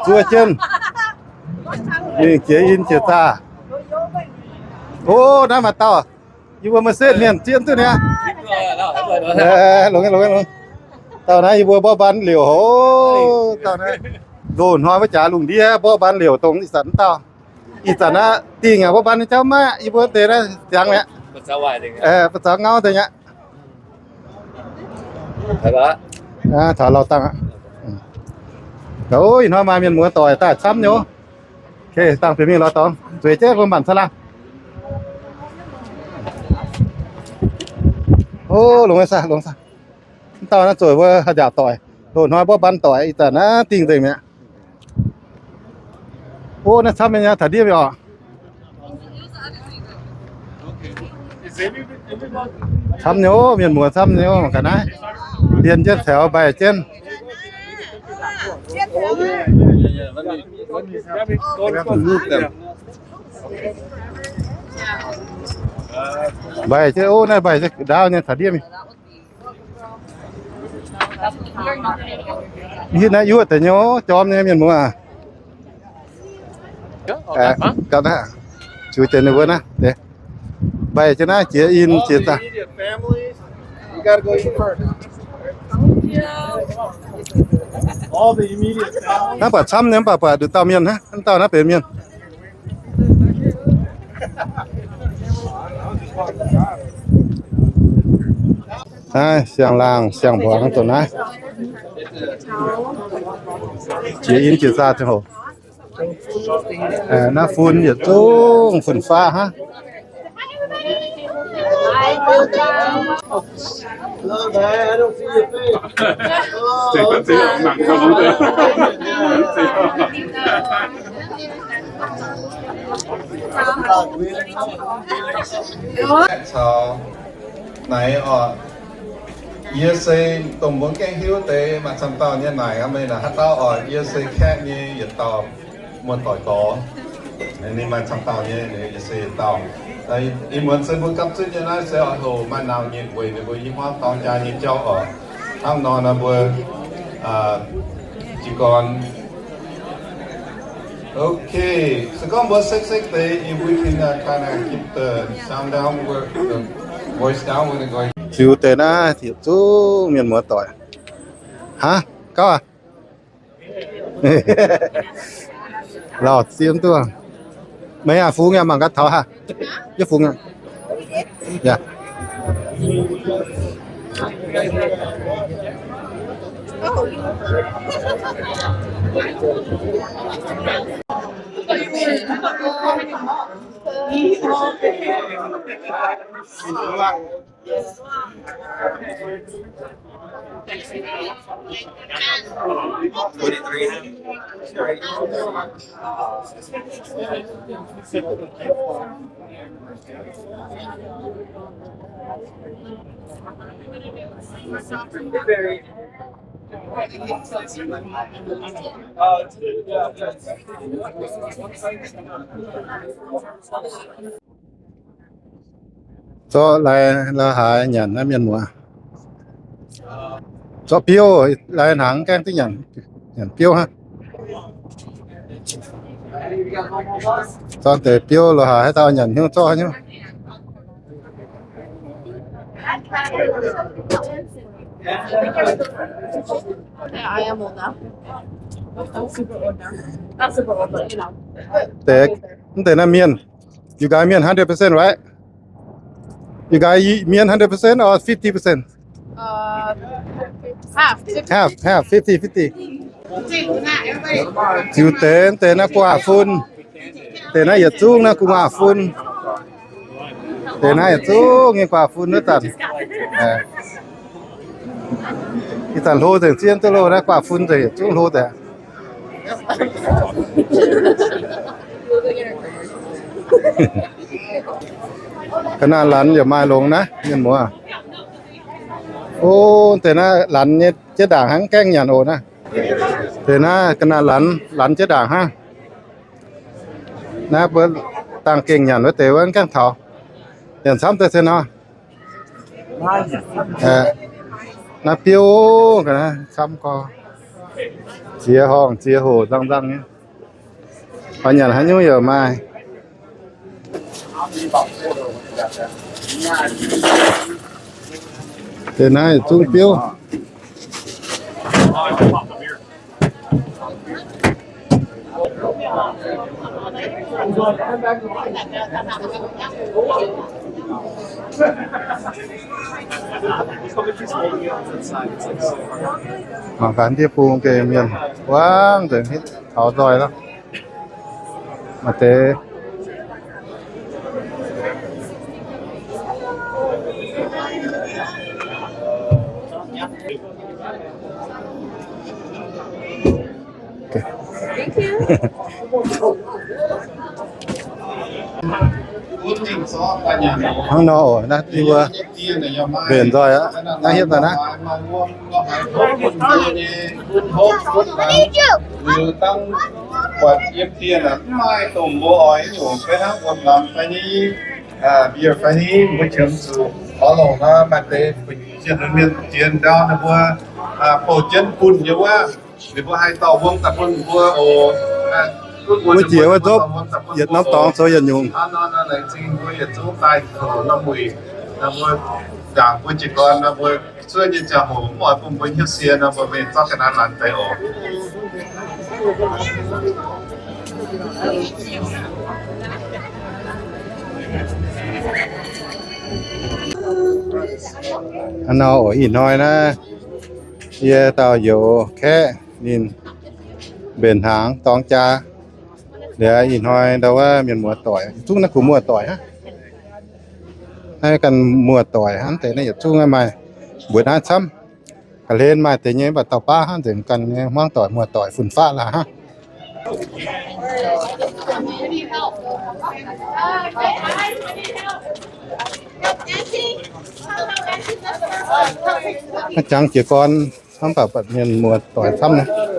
zuov jienv mingh jiex in jiex zaah. O, naaiv maaih dauh, yie mbuo maiv setv mienh zien duqv niaa. Longx, longx, longx. Dauh naaiv yie mbuo mborqv mbaan liouc hov. Dauh naaiv loz-hnoi wuov jaax lungh ndiev mborqv mbaan liouc dongh ih zanc dauh. Ih zanc aqv, dingh aqv, mborqv mbaan nyei jauv maiv, yie mbuo deix naaiv ziangx mi'aqv. Ba'zaux ngau deix mi'aqv. Taux lauh dangh aqv. Ov, ih hnoi maaih mienh muoz doic daaih camv nyei. Dangh bieqc mingh lorz dorngx, zueiz jienv mbuo mangc caangh laangh. O, longx saah, longx saah. Mv dauh naaiv zueiz mbuo haaix njaaux doic, loz-hnoi mborqv mbaan doic, ih zanc naaiv dingh nzengc mi'aqv. O, naaiv camv nyei, taux ndiev mi'aqv oc. Camv nyei, mienh muoz camv nyei, mangc gaax naaiv. Ndien jienv taux mbaih jienv. Mbaih jienv, o, naaiv mbaih jienv ndaauv nyei taux ndiev mingh. Hitv naaiv yuoqv deix nyei, jorm nyei mienh muoz. Gapv aqv, ziux deix ninh mbuo naaiv deix. Mbaih jienv naaiv jiex in jiex zaah. Naaiv baac camv nyei, mv baac buatc nduqc dauh mienh hnangv, mv dauh naaiv benx mienh. Naaiv siang-laangh siang-mbuangz dongh naaiv. Jiex in jiex zaah ziangh hoc. Naaiv fun yietc zungv fun-faqv hnangv. Caux naaic oc, yie se dongh mbuo gengh hiuv deix maaih camv dauh nyei naaic aqv, meih naaic haaix dauh oc, yie se Kaeqv nyei yietc dauh muoz-doic gorx. Ninh maaih camv dauh nyei, yie se yietc dauh. Ih muonz se mbuo gapv zunv nyei naaiv se oix hoc maaih nauc nyitc weic ninh mbuo i hmuangv dorng jaa nyei jauv oc. Hnangv nor naaiv mbuo jiez gorn. Okay, se gorngv mbuo sekv-sekv deix, if we can kind of keep the sound down, the voice down, we're gonna go. Ziux deix naaiv yietc zungv mienh muoz-doic. Haa, gauv aqv. Lauh ziex duqv. Meih aqv, fungx yaac mangc gaax taux haaix. Yie fungx aqv. Yaac. Zorqv lai la'haaix nyanc naaiv mienh muoz. Zorqv biouv lai hnaangx gaengh duqv nyanc, nyanc biouv hnangv. Zorqv deix biouv la'haaix haaix dauh nyanc hnyouv zorqv haaix nyungc. Deix, mv deix naaiv mienh. You guys mienh hundred percent, right? You guys mienh hundred percent or fifty percent? Half, half, fifty fifty. Ziux deix, deix naaiv gu'nguaaz-fun. Deix naaiv yietc zungv naaiv gu'nguaaz-fun. Deix naaiv yietc zungv nyei gu'nguaaz-fun wuov zanc. Ih zanc hlo nzengc, zien duqv loh, naaiv gu'nguaaz-fun nzengc, yietc zungv hlo deix. Ga'naaiv lanz yaac maaih longx naaiv, mienh muoz. O, deix naaiv lanz nyei jiex ndaangc hnangv, gaengh nyanc oc naaiv. Deix naaiv ga'naaiv lanz, lanz jiex ndaangc hnangv. Naaiv mbuo dangh gengh nyanc wuov deix wuov gaengh taux. Nyanc camv deix se nor. Naaiv biouv ga'naaiv camv gorx. Ziex horngh ziex hoc nzangv-nzangv nyei. Oix nyanc haaix nyungc yaac maaih. Deix naaiv zungv biouv. Mangc gaax ndiev bung gengh mienh buangv nzengc, hitv taux nzoih lorqc. Maaih deix Hnangv nor oc, naaiv yie mbuo mbenc nzoih aqv. Naaiv hietv daaih naaiv. Liuz dangh buatc yiem dieh naaic mv maaih dongh mbuo oix nyungc fai hnangv wuom-lamz fai ni, mbier fai ni, mbuo qiemx zuqc oix longc nor maaih deix fu'jueiv mienh jiex ndau ninh mbuo bouh jienv bunh nyei wuov, ninh mbuo haih dorh wuom daaih bun mbuo oc. Wuov jiex wuov nzopv, yietc norm dorngx zoux yietc nyungc. Laengz zingh mbuo yietc zungv daaih zoux norm wuic, mbuo ndaangc mbuo jiez gorn nor, mbuo cuotv nyei ziangh hoc mv oix bun mbuo hnyouv sie nor, mbuo mingh zorqv ga'naaiv laanh deix oc. Hnangv nor oc, ih hnoi naaiv yie dauh youz Kaeqv ninh mbenc hnaangx dorng jaa. Liuz ih hnoi ndau wuov mienh muoz-doic zungv naaiv kungx muoz-doic hnangv. Naaiv ganh muoz-doic hnangv deix naaiv yietc zungv maaih mbuoqc naaiv camv. Ga'hlen maaih deix nyei mv baac dauh baav hnangv nzengc, ganh nyei hmuangv doic muoz-doic fun-faqv laaix hnangv. Jangx jiez gorn hnangv, mv baac mienh muoz-doic camv nyei.